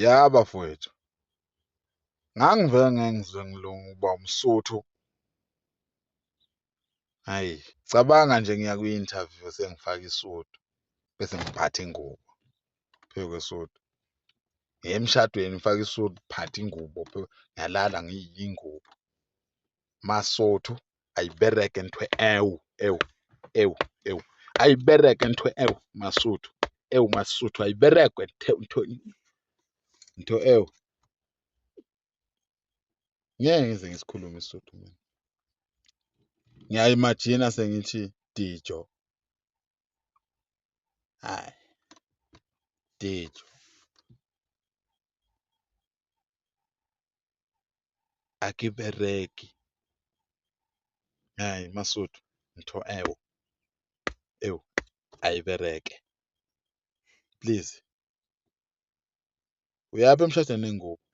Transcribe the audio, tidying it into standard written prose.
Ya bafowethu, ngangivele ngeke ngize ngilunge ukuba umSotho. Hhayi, cabanga nje ngiya kwi-interview sengifake isudu bese ngiphathe ingubo phezu kwesudu. Ngiya emshadweni ngifake isudu, ngiphathe ingubo ngiyalala ngiyingubo. Masotho ayibereke ntho ewu ewu ewu ewu, ayibereke ntho ewu Masotho, ewu Masotho ayiberekwe ntho ntho ewu. Ngeke ngize ngisikhulume isiSuthu mina. Ngiya-imagine sengithi dijo. Hhayi, dijo. Akibereki. Hhayi Masotho ntho ewu ewu ayibereke. Please. Uyaphi emshadweni nengubo?